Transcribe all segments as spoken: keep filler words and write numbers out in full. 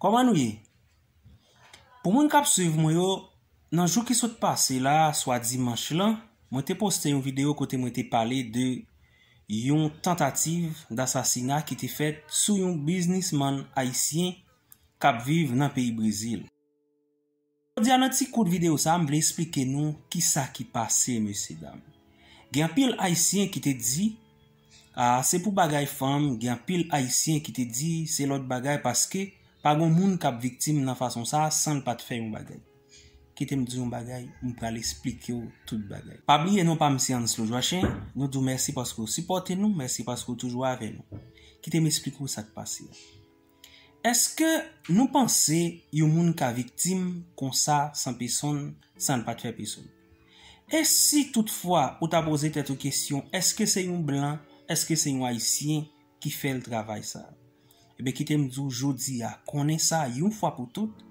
Kòman nou ye? Pou moun k ap swiv mwen yo, nan jou ki sot pase la, swa dimanch lan, mwen te poste yon videyo kote mwen te pale de yon tantativ dasasina ki te fèt sou yon biznismann ayisyen k ap viv nan peyi Brezil. Jodi a, nan ti kout videyo sa, m vle eksplike nou kisa ki pase, mesye dam. Gen anpil ayisyen ki te di, a, se pou bagay fanm, gen anpil ayisyen ki te di se lòt bagay, paske pa gon moun k ap viktim nan fason sa a san l pa t fè yon bagay. Kite m di yon bagay, m pral eksplike w tout bagay. Pa bliye non pa m se Anslo Joachin, nou di w mèsi paske w sipòte nou, mèsi paske w toujou avè nou. Kite m eksplike w sa k pase a. Èske nou panse yon moun ka viktim konsa san pesonn, san l pa t fè pesonn? E si toutfwa ou ta poze tèt ou kesyon, èske se yon blan, èske se yon ayisyen ki fè l travay sa a? Ebyen, kite m di w jodi a, konnen sa yon fwa pou tout,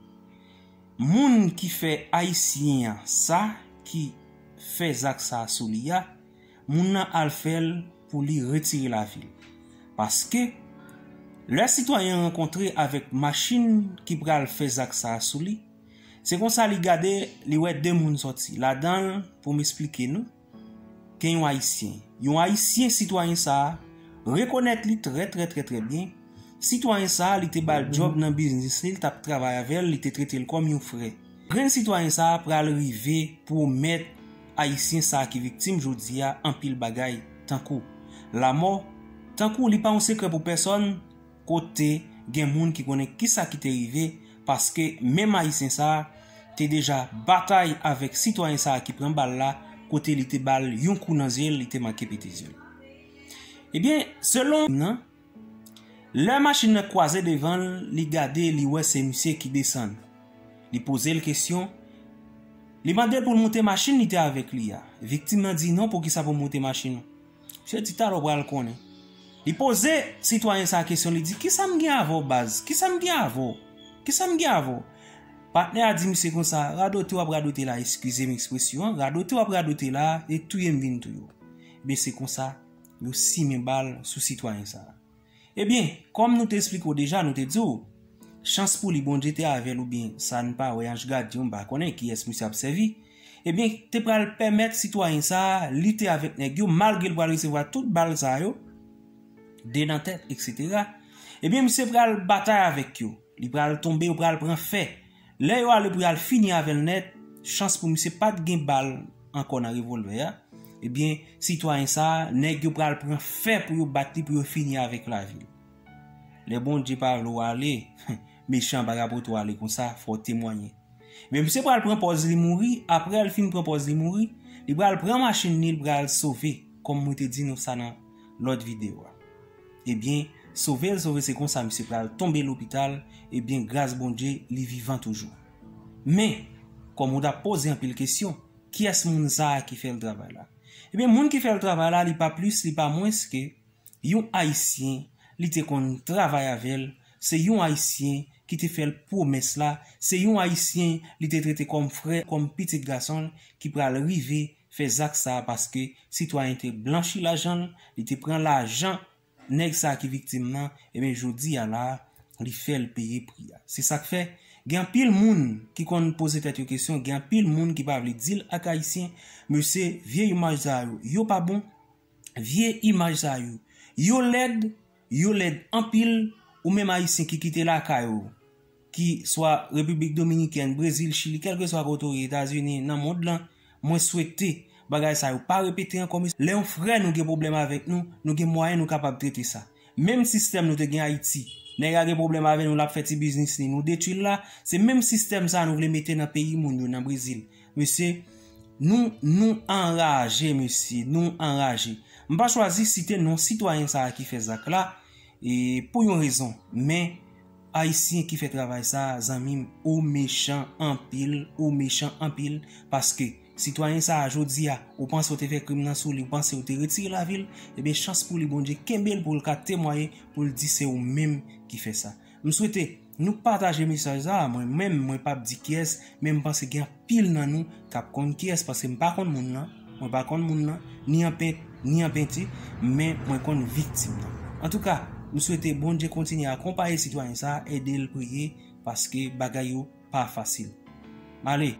moun ki fè ayisyen an sa, ki fè zak sa a sou li a, moun nan al fè l pou li retire lavi l. Paske, lè sitwayen an rankontre avèk machin ki pral fè zak sa a sou li, se konsa li gade, li wè de moun sòti. Ladan l, pou m eksplike nou, gen yon ayisyen. Yon ayisyen, sitwayen sa a, rekonèt li trè, trè, trè, trè byen. Sitwayen sa a, li te ba l djòb nan biznis li, li t ap travay avè l, li te trete l kòm yon frè. Grenn sitwayen sa a pral rive pwomèt ayisyen sa a ki viktim jodi a anpil bagay, tankou lamò, tankou li pa yon sekrè pou pèsonn, kote gen moun ki konnen kisa ki te rive, paske menm ayisyen sa a te deja batay avèk sitwayen sa a ki pran bal la, kote li te ba l yon kou nan zye l, li te manke pete zye l. Ebyen, selon nan, lè machin nan kwaze devan l, li gade, li wè se misye ki desann. Li poze l kesyon, li mande l pou l moute machin li te avèk li a. Viktim nan di non, poukisa pou moute machin ou? Misye di talè w pral konnen. Li poze sitwayen sa a kesyon, li di, kisa m gen avè w, baz? Kisa m gen avè w? Kisa m gen avè w? Patnè a di misye konsa, radote w ap radote la, eskize m ekspresyon an, radote w ap radote la, e touye m vin touye w. Ebyen, se konsa, yo simen bal sou sitwayen sa a. Ebyen, kòm nou te eksplike w deja, nou te di w, chans pou li, Bondye te avè l, oubyen sa n pa wè, anj gadyen, m pa konnen kiyès misye ap sèvi. Ebyen, te pral pèmèt sitwayen sa a lite avèk nèg yo, malgre l pral resevwa tout bal sa yo, de nan tèt, etsetera. Ebyen, misye pral batay avèk yo. Li pral tonbe, yo pral pran fè. Lè yo ale pou y al fini avè l nèt, chans pou misye pa t gen bal ankò nan revòlvè a. Ebyen, sitwayen sa a, nèg yo pral pran fè pou yo bat li, pou yo fini avèk lavi l. Lè Bondye pa vle w ale, mechan an pa ka pote w ale konsa, fò w temwaye. Ebyen, misye pral pran pòz li mouri, apre l fin pran pòz li mouri, li pral pran machin li, li pral sove, kòm mwen te di nou sa nan lòt videyo a. Ebyen, sove l sove, se konsa misye pral tonbe lopital, ebyen, gras Bondye, li vivan toujou. Men, kòm ou t ap poze anpil kesyon, kiyès moun sa a ki fè l travay la? Ebyen, moun ki fè l travay la, li pa plis, li pa mwens ke yon Ayisyen, li te konn travay avè l, se yon Ayisyen ki te fè l pwomès la, se yon Ayisyen li te trete kòm frè, kòm pitit gason l, ki pral rive fè zak sa a paske sitwayen te blanchi lajan l, li te pran lajan nèg sa a ki viktim nan, ebyen jodi a la, li fè l peye pri a. Se sa k fè, gen anpil moun ki konn poze tèt yo kesyon, gen anpil moun ki pa vle deal ak Ayisyen, mesye, vye imaj sa yo, yo pa bon, vye imaj sa yo, yo lèd, yo lèd anpil, ou menm Ayisyen ki kite lakay ou, ki swa Repiblik Dominikèn, Brezil, Chili, kèlkeswa kote w ye, Etazini, nan mond lan, mwen swete bagay sa yo pa repete ankò, mesye. Lè yon frè nou gen pwoblèm avèk nou, nou gen mwayen nou kapab trete sa. Menm sistèm nou te gen Ayiti, nèg la gen pwoblèm avè nou, l ap fè ti biznis li, nou detwi l la, se menm sistèm sa a nou vle mete nan peyi moun yo, nan Brezil. Mesye, nou, nou anraje, mesye, nou anraje. M pa chwazi site non sitwayen sa a ki fè zak la, e pou yon rezon, men Ayisyen ki fè travay sa a, zanmi m, ou mechan anpil, ou mechan anpil, paske sitwayen sa a, jodi a, ou panse w te fè krim nan sou li, ou panse w te retire lavi l, ebyen, chans pou li, Bondye kenbe l pou l ka temwaye, pou l di se ou menm ki fè sa. M swete nou pataje mesaj sa a, mwen menm, mwen p ap di kiyès, men m panse gen anpil nan nou k ap konn kiyès, paske m pa konn moun nan, mwen pa konn moun nan, ni an pent, ni an penti, men mwen konn viktim nan. Antouka, Nou swete Bondye kontinye akonpaye sitwayen sa a, ede l priye, paske bagay yo pa fasil. M ale.